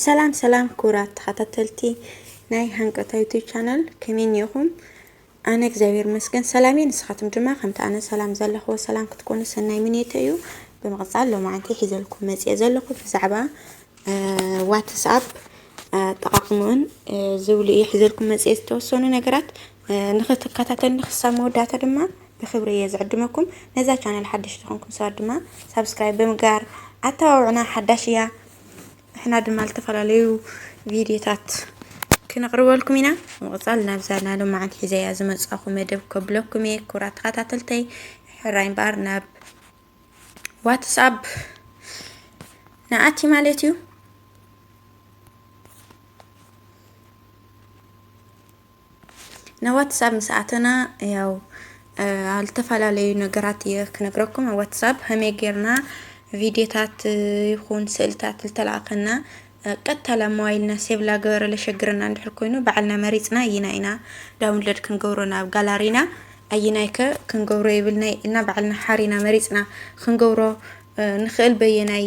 ሰላም ሰላም ክቡራት ተኸታተልቲ ናይ ሃንቀታ ዩቱብ ቻናል፣ ከመይ እኒኹም? ኣነ እግዚኣብሔር ይመስገን ሰላም እየ። ንስኻትኩም ድማ ከምቲ ኣነ ሰላም ዘለኽዎ ሰላም ክትኮኑ ሰናይ ምንየተ እዩ። ብምቕጻል ሎማዓንቲ ሒዘልኩም መጽየ ዘለኹ ብዛዕባ ዋትስኣፕ ኣጠቓቕምኡን ዝብሉ እየ ሒዘልኩም መጽየ። ዝተወሰኑ ነገራት ንኽትከታተልኒ ክሳብ መወዳእታ ድማ ብኽብሪ እየ ዝዕድመኩም። ነዛ ቻነል ሓደሽ ዝኾንኩም ሰባት ድማ ሳብስክራይብ ብምግባር ኣተባብዑና። ሓዳሽ እያ። ንሕና ድማ ዝተፈላለዩ ቪድዮታት ክነቕርበልኩም ኢና። ብምቕጻል ናብዛ ናይ ሎማዓንቲ ሒዘያ ዝመጻኹ መደብ ከብለኩም እየ። ክቡራት ተኸታተልተይ፣ ሕራይ እምበኣር ናብ ዋትስኣፕ ንኣቲ ማለት እዩ። ናብ ዋትስኣፕ ምስ ኣተና ያው ዝተፈላለዩ ነገራት እየ ክነግረኩም። ኣብ ዋትስኣፕ ከመይ ጌርና ቪድዮታት ይኹን ስእልታት ዝተላእከና ቀጥታ ላብ ሞባይልና ሴቭ ላገበረ ለሸግረና እንድሕር ኮይኑ ባዕልና መሪፅና እይና ኢና ዳውንሎድ ክንገብሮ ናብ ጋላሪና ኣይናይከ ክንገብሮ ይብልና ኢልና ባዕልና ሓሪና መሪፅና ክንገብሮ ንኽእል በየናይ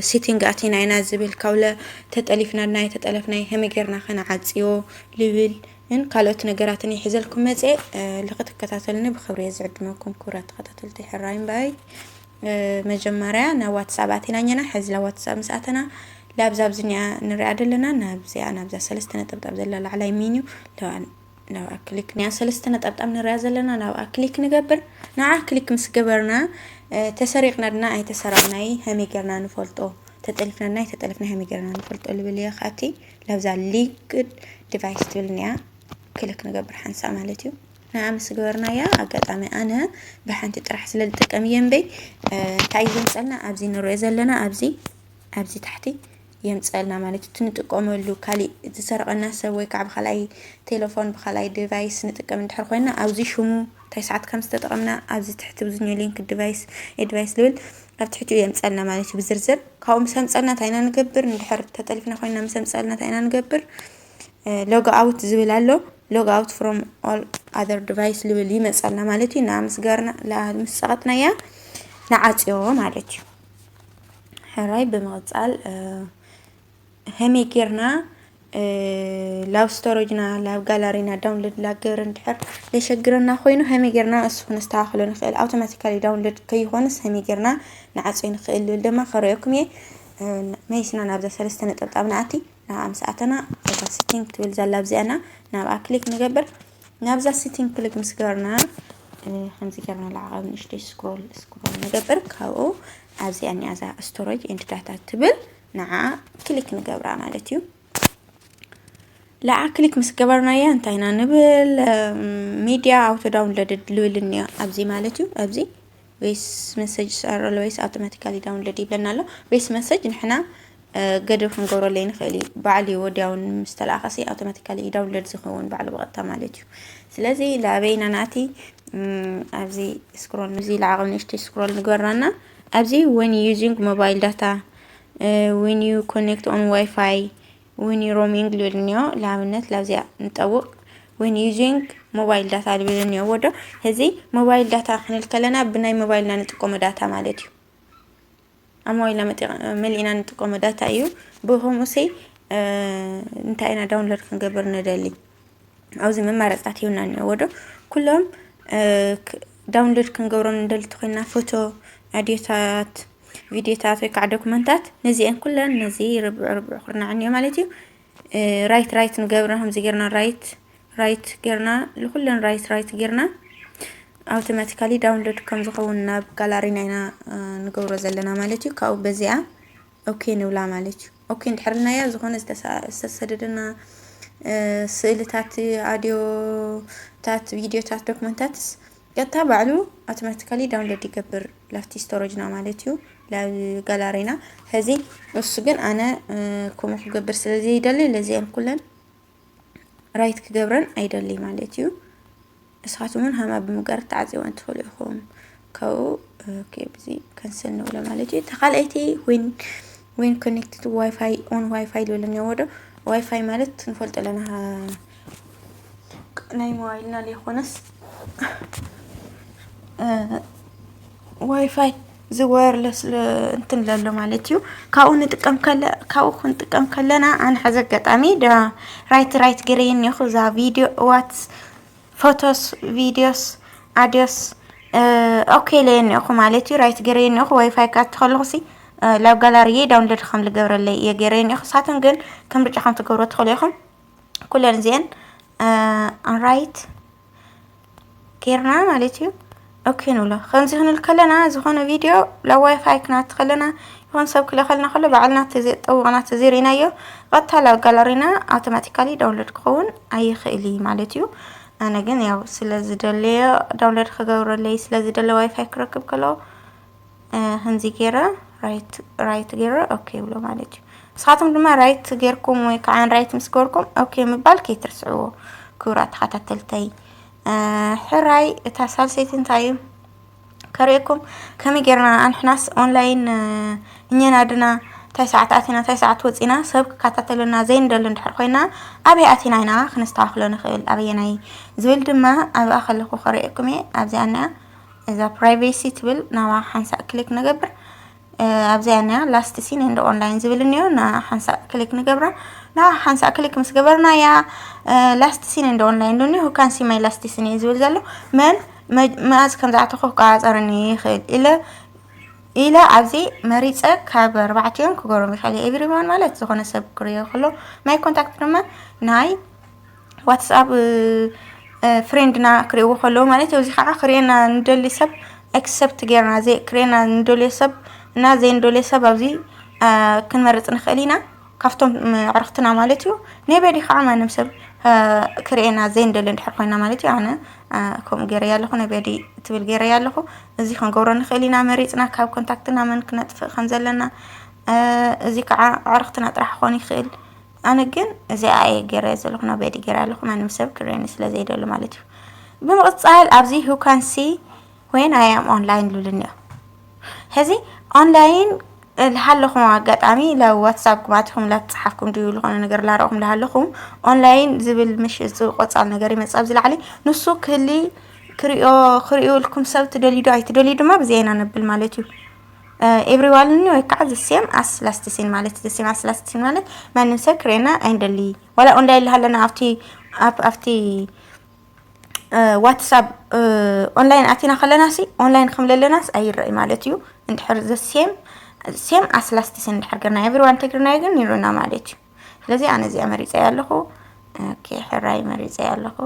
ሴቲንግ ኣቲና ኢና ዝብል ካውለ ተጠሊፍና ናይ ተጠለፍናይ ከመይ ጌርና ከነዓፅዮ ልብል ን ካልኦት ነገራትን ይሕዘልኩም መፅአ። ልክትከታተልኒ ብክብሪ እየ ዝዕድመኩም ክብራት ተኸታተልቲ ሕራይ እምበኣይ። መጀመርያ ናብ ዋትሳፕ ኣቲና እኛና ሕዚ ናብ ዋትሳፕ ምስ ኣተና ላብዛ ኣብዚ ኒኣ ንሪኣ ዘለና ናብዚኣ ናብዛ ሰለስተ ነጠብጣብ ዘላ ላዕላይ ሚኒዩ ናብኣ ክሊክ ኒኣ ሰለስተ ነጠብጣብ ንሪኣ ዘለና ናብኣ ክሊክ ንገብር። ንዓ ክሊክ ምስ ገበርና ተሰሪቕና ድና ኣይተሰረቕናይ ከመይ ጌርና ንፈልጦ? ተጠሊፍና ድና ኣይተጠለፍና ከመይ ጌርና ንፈልጦ ልብል እየ። ካብቲ ላብዛ ሊንክድ ዲቫይስ ትብል ኒኣ ክሊክ ንገብር ሓንሳ ማለት እዩ። ንዓ ምስ ገበርናያ ኣጋጣሚ ኣነ ብሓንቲ ጥራሕ ስለ ዝጥቀም እየ እምበይ እንታይ እዩ ዘምፀልና ኣብዚ ንሪኦ ዘለና ኣብዚ ኣብዚ ታሕቲ የምፀልና ማለት እዩ። እቲ ንጥቀመሉ ካሊእ ዝሰረቐና ሰብ ወይ ከዓ ብካልኣይ ቴሌፎን ብካልኣይ ዲቫይስ ንጥቀም እንድሕር ኮይና ኣብዚ ሽሙ እንታይ ሰዓት ከም ዝተጠቐምና ኣብዚ ትሕቲ ብዙኛ ሊንክ ዲቫይስ ዲቫይስ ልብል ኣብ ትሕቲኡ የምፀልና ማለት እዩ ብዝርዝር። ካብኡ ምስ ኣምፀልና እንታይ ኢና ንገብር? እንድሕር ተጠሊፍና ኮይና ምስ ኣምፀልና እንታይ ኢና ንገብር? ሎግ ኣውት ዝብል ኣሎ። ሎግ ኣውት ፍሮም ኦል ኣዘር ዲቫይስ ልብል ይመፀልና ማለት እዩ። ንዓ ምስ ገርና ምስ ፀቐጥናያ ንዓፅዮ ማለት እዩ። ሕራይ ብምቕፃል ከመይ ጌርና ላብ ስቶሬጅና ላብ ጋላሪና ዳውንሎድ ላገር እንድሕር ለሸግረና ኮይኑ ከመይ ጌርና እሱ ክነስተካክሎ ንኽእል? ኣውቶማቲካሊ ዳውንሎድ ከይኾንስ ከመይ ጌርና ንዓፅዮ ንኽእል ልብል ድማ ከረየኩም እየ። መይስና ናብዛ ሰለስተ ነጠብጣብ ንኣቲ ናብኣ ምስ ኣተና እዛ ሲቲንግ ትብል ዘላ ኣብዚኣና ናብኣ ክሊክ ንገብር። ናብዛ ሲቲንግ ክሊክ ምስ ገበርና ከምዚ ገርና ላዕቐብ ንእሽተይ ስክሮል ስክሮል ንገብር። ካብኡ ኣብዚኣ ኒኣ እዛ ስቶሬጅ ኤንድ ዳታ ትብል ንዓ ክሊክ ንገብራ ማለት እዩ። ለዓ ክሊክ ምስ ገበርናያ እንታይ ኢና ንብል? ሚድያ ኣውቶ ዳውንሎድድ ልብል እኒኦ ኣብዚ ማለት እዩ። ኣብዚ ዌስ መሰጅ ስኣረሎ ወይስ ኣውቶማቲካሊ ዳውንሎድ ይብለና ኣሎ። ዌስ መሰጅ ንሕና ገደብ ክንገብረሉ ንኽእል እዩ። ባዕሉ እዩ ወዲያውን ምስ ተለኣኸሲ ኣውቶማቲካሊ ዳውንሎድ ዝኸውን ባዕሉ ብቐጥታ ማለት እዩ። ስለዚ ላበይና ናቲ ኣብዚ ስክሮል እዚ ላዕቐብ ንእሽተይ ስክሮል ንገበርናና ኣብዚ when using mobile data when you connect on Wi-Fi when you roaming ልብል እኒኦ። ለኣብነት ላብዚኣ ንጠውቕ when using mobile data ልብል እኒኦ ወዶ። እዚ ሞባይል ዳታ ክንብል ከለና ብናይ ሞባይልና ንጥቀሞ ዳታ ማለት እዩ። ኣብ ሞባይልና መሊእና ንጥቀሞ ዳታ እዩ። ብኸምኡ ሲ እንታይ ኢና ዳውንሎድ ክንገብር ንደሊ? ኣብዚ መማረፅታት ሂብና እኒኦ ወዶ። ኩሎም ዳውንሎድ ክንገብሮም ንደሊ ተኮይና ፎቶ፣ ኣዲዮታት፣ ቪዲዮታት ወይ ከዓ ዶክመንታት ነዚአን ኩለን ነዚ ርብዕ ርብዕ ኩርናዕ እኒኦ ማለት እዩ። ራይት ራይት ንገብረ ከምዚ ጌርና ራይት ራይት ጌርና ንኩለን ራይት ራይት ጌርና ኣውቶማቲካሊ ዳውንሎድ ከም ዝኸውን ናብ ጋላሪና ኢና ንገብሮ ዘለና ማለት እዩ። ካብኡ በዚኣ ኦኬ ንብላ ማለት እዩ። ኦኬ እንድሕር ኢልናያ ዝኾነ ዝተሰደደና ስእልታት፣ ኣድዮታት፣ ቪድዮታት፣ ዶክመንታትስ ቀጥታ ባዕሉ ኣውቶማቲካሊ ዳውንሎድ ይገብር ላብቲ ስቶሬጅና ማለት እዩ፣ ላብ ጋላሪና። ሕዚ እሱ ግን ኣነ ከምኡ ክገብር ስለ ዘይደሊ ለዚአን ኩለን ራይት ክገብረን ኣይደሊ ማለት እዩ። ንስኻትኩም እውን ሃማ ብምግባር ትዓፅይወን ትኽእሉ ኢኹም። ካብኡ ኦኬ ብዚ ከንስል ንብሎ ማለት እዩ። ተኻልኣይቲ ዊን ዊን ኮኔክትድ ዋይፋይ ኦን ዋይፋይ ልብለኒ ወዶ። ዋይፋይ ማለት ንፈልጦ ኣለና ናይ ሞባይልና ዘይኮነስ ዋይፋይ እዚ ዋየርለስ እንትን ለሎ ማለት እዩ። ካብኡ ንጥቀም ከለ ካብኡ ክንጥቀም ከለና ኣነ ሓዚ ኣጋጣሚ ራይት ራይት ገይረየ እኒኹ እዛ ቪድዮ ዋትስ ፎቶስ ቪድዮስ ኣድዮስ ኦኬ ኢለየ እኒኹ ማለት እዩ። ራይት ገይረየ እኒኹ ዋይፋይ ክኣቱ ከለኹ ሲ ላብ ጋላሪየ ዳውንሎድ ከም ዝገብረለይ እየ ገይረየ እኒኹ። ንሳቶም ግን ከም ምርጫ ከም ትገብሮ ትኽእሉ ኢኹም። ኩለን እዚአን ኣንራይት ጌርና ማለት እዩ። ኦኬ ንብሎ። ከምዚ ክንብል ከለና ዝኾነ ቪድዮ ላብ ዋይፋይ ክነእቱ ከለና ይኹን ሰብ ክልእኸልና ከሎ ባዕልና ተዘይጠውቕና ተዘይርኢናዮ ቀጥታ ላብ ጋላሪና ኣውቶማቲካሊ ዳውንሎድ ክኸውን ኣይኽእል እዩ ማለት እዩ። ኣነ ግን ያው ስለ ዝደለዮ ዳውንሎድ ክገብረለይ ስለ ዝደለ ዋይፋይ ክረክብ ከሎ ከምዚ ገይረ ራይት ገይረ ኦኬ ይብሎ ማለት እዩ። ንስኻትኩም ድማ ራይት ጌርኩም ወይ ከዓ ራይት ምስ ገበርኩም ኦኬ ምባል ከይትርስዕዎ ክቡራት ተኸታተልተይ። ሕራይ እታ ሳልሰይቲ እንታይ እዩ ከርእየኩም ከመይ ጌርና ኣንሕናስ ኦንላይን እኛና ድና እንታይ ሰዓት ኣቲና እንታይ ሰዓት ወፂና ሰብ ክከታተለና ዘይንደሊ እንድሕር ኮይና ኣበይ ኣቲና ኢና ክነስተካክሎ ንኽእል ኣበየናይ ዝብል ድማ ኣብኣ ከለኩ ከርእየኩም እየ። ኣብዚኣ እኒኣ እዛ ፕራይቬሲ ትብል ናባ ሓንሳእ ክሊክ ንገብር። ኣብዚኣ እኒኣ ላስት ሲን ኤንድ ኦንላይን ዝብል እኒኦ ና ሓንሳእ ክሊክ ንገብራ። ና ሓንሳእ ክሊክ ምስ ገበርናያ ላስት ሲን ኤንድ ኦንላይን ዶ እኒኦ ካንሲ ማይ ላስት ሲን እዩ ዝብል ዘሎ መን መ- መኣዝ ከም ዝኣተኹ ክቆፃፀረኒ ይኽእል ኢለ ኢለ ኣብዚ መሪፀ ካብ ኣርባዕቲኦም ክገብሮም ይኽእል እየ። ኤቭሪዋን ማለት ዝኾነ ሰብ ክሪኦ ከሎ ማይ ኮንታክት ድማ ናይ ዋትስኣፕ ፍሬንድና ክርእይዎ ከለዉ ማለት እዩ። እዚ ከዓ ክርእየና ንደሊ ሰብ ኣክሰፕት ጌርና ዘይ ክርእየና ንደልዮ ሰብ እና ዘይንደልዮ ሰብ ኣብዚ ክንመርፅ ንኽእል ኢና። ካብቶም ኣዕርኽትና ማለት እዩ። ናይ በዲ ከዓ ማንም ሰብ ክርእየና ዘይንደሊ እንድሕር ኮይና ማለት እዩ። ኣነ ከምኡ ገይረያ ኣለኹ፣ ናይ በዲ ትብል ገይረያ ኣለኹ። እዚ ክንገብሮ ንኽእል ኢና መሪፅና ካብ ኮንታክትና መን ክነጥፍእ ከም ዘለና። እዚ ከዓ ኣዕርኽትና ጥራሕ ክኾን ይኽእል። ኣነ ግን እዚኣ እየ ገይረ ዘለኹ፣ ናብ በዲ ገይረ ኣለኹ። ማንም ሰብ ክርእየኒ ስለ ዘይደሊ ማለት እዩ። ብምቕፃል ኣብዚ who can see when I am online ልብል እኒኦ። ሕዚ ኦንላይን ልሃለኹም ኣጋጣሚ ለዋትሳፕ ክማትኹም ላትፅሓፍኩም ድዩ ዝኾነ ነገር ላረኹም ልሃለኹም ኦንላይን ዝብል ምሽ እዚ ቆፃል ነገር ይመፅእ ኣብዚ ላዕሊ። ንሱ ክህሊ ክሪኦ ክሪኡ ኢልኩም ሰብ ትደልዩ ዶ ኣይትደልዩ ድማ ብዚኣ ኢና ነብል ማለት እዩ። ኤቭሪዋን ወይ ከዓ the same as last seen ማለት the same as last seen ማለት ማንም ሰብ ክርእየና ኣይንደሊ። ዋላ ኦንላይን ልሃለና ኣብቲ ኣብቲ ዋትሳፕ ኦንላይን ኣቲና ከለና ሲ ኦንላይን ከም ለለናስ ኣይረእ ማለት እዩ። እንድሕር the same same as last seen እንድሕር ገርና ኤቭሪዋን ተግርናዮ ግን ይርና ማለት እዩ። ስለዚ ኣነ እዚኣ መሪፀ ኣለኹ። ኦኬ ሕራይ መሪፀ ኣለኹ።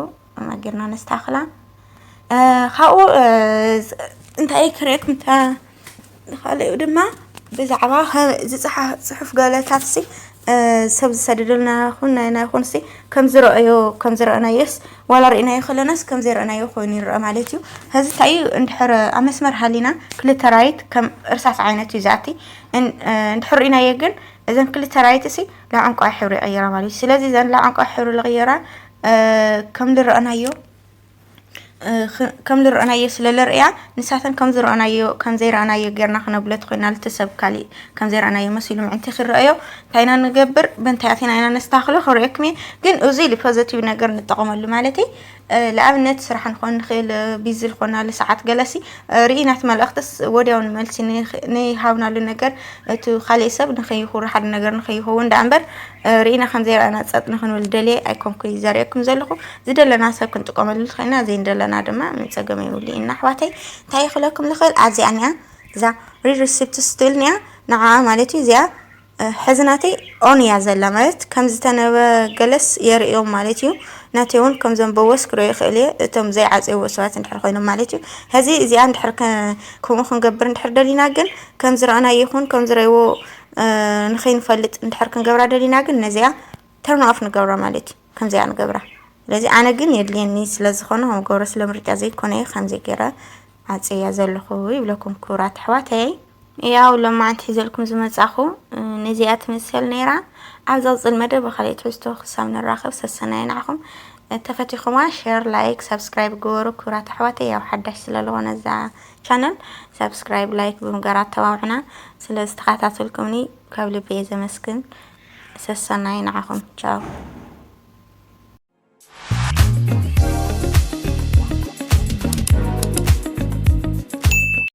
መገርና ነስታኽላ ካብኡ እንታይ ክርእየኩም ንኻልኡ ድማ ብዛዕባ ዝፅሓፍ ፅሑፍ ገለታት ሲ ሰብ ዝሰደደልና ይኹን ናይና ይኹን ሲ ከም ዝረአዮ ከም ዝረአናዮስ ዋላ ርኢናዮ ከለናስ ከም ዘይረአናዮ ኮይኑ ይረአ ማለት እዩ። ሕዚ እንታይ እዩ እንድሕር ኣብ መስመር ሃሊና ክልተ ራይት ከም እርሳስ ዓይነት እዩ ዝኣቲ። እንድሕር ርኢናዮ ግን እዘን ክልተ ራይት ሲ ላዕንቋይ ሕብሪ ይቕይራ ማለት እዩ። ስለዚ እዘን ላዕንቋይ ሕብሪ ዝቕይራ ከም ዝረአናዮ ከም ዝረአናዮ ስለ ለርእያ ንሳተን ከም ዝረአናዮ ከም ዘይረአናዮ ጌርና ክነብለት ኮይና ልቲ ሰብ ካሊእ ከም ዘይረአናዮ መሲሉ ምዕንቲ ክረአዮ እንታይ ኢና ንገብር ብንታይ ኣቲና ኢና ነስተካክሎ ክርእየኩም እየ። ግን እዚ ኢሉ ፖዘቲቭ ነገር ንጠቐመሉ ማለት ንኣብነት ስራሕ ንኾን ንኽእል ቢዚ ዝኾናሉ ሰዓት ገለሲ ርኢናት መልእኽትስ ወዲያው ንመልሲ ንሃብናሉ ነገር እቲ ካሊእ ሰብ ንኸይኹር ሓደ ነገር ንኸይኸውን ዳ እምበር ርኢና ከም ዘይረኣና ጸጥ ንኽንብል ደልየ ኣይኮንኩ ዘርእየኩም ዘለኹ። ዝደለና ሰብ ክንጥቀመሉ ትኽእልና ዘይንደለና ድማ ምጸገም የብሉ ኢና ኣሕዋተይ። እንታይ ይኽለኩም ዝኽእል ኣብዚኣ እኒኣ እዛ ሪድ ሪሲፕትስ ትብል እኒኣ ንዓ ማለት እዩ እዚኣ ሕዚ ናተይ ኦን እያ ዘላ ማለት ከም ዝተነበ ገለስ የርእዮም ማለት እዩ። ናተይ እውን ከም ዘንበቦስ ክርኢ ይኽእል እየ እቶም ዘይዓፀይዎ ሰባት እንድሕር ኮይኖም ማለት እዩ። ሕዚ እዚኣ እንድሕር ከምኡ ክንገብር እንድሕር ደሊና ግን ከም ዝረኣና ይኹን ከም ዝረእይዎ ንኸይንፈልጥ እንድሕር ክንገብራ ደሊና ግን ነዚኣ ተርን ኦፍ ንገብራ ማለት እዩ። ከምዚኣ ንገብራ። ስለዚ ኣነ ግን የድልየኒ ስለ ዝኾነ ከም ገብረ ስለ ምርጫ ዘይኮነ እዩ ከምዚ ገይረ ዓፀያ ዘለኹ ይብለኩም ክቡራት ኣሕዋተይ። ያው ሎማዓንቲ ሒዘልኩም ዝመጻኹ ነዚኣ ትመስል ነይራ። ኣብ ዝቕጽል መደብ ብኻልእ ትሕዝቶ ክሳብ ንራኸብ ሰሰናይ ንዓኹም። ተፈቲኹማ ሸር ላይክ ሳብስክራይብ ግበሩ ክቡራት ኣሕዋተይ። ያው ሓዳሽ ስለ ዝኾነ እዛ ቻነል ሳብስክራይብ ላይክ ብምግባር ኣተባብዑና። ስለ ዝተኸታተልኩምኒ ካብ ልቢ እየ ዘመስግን። ሰሰናይ ንዓኹም። ቻው።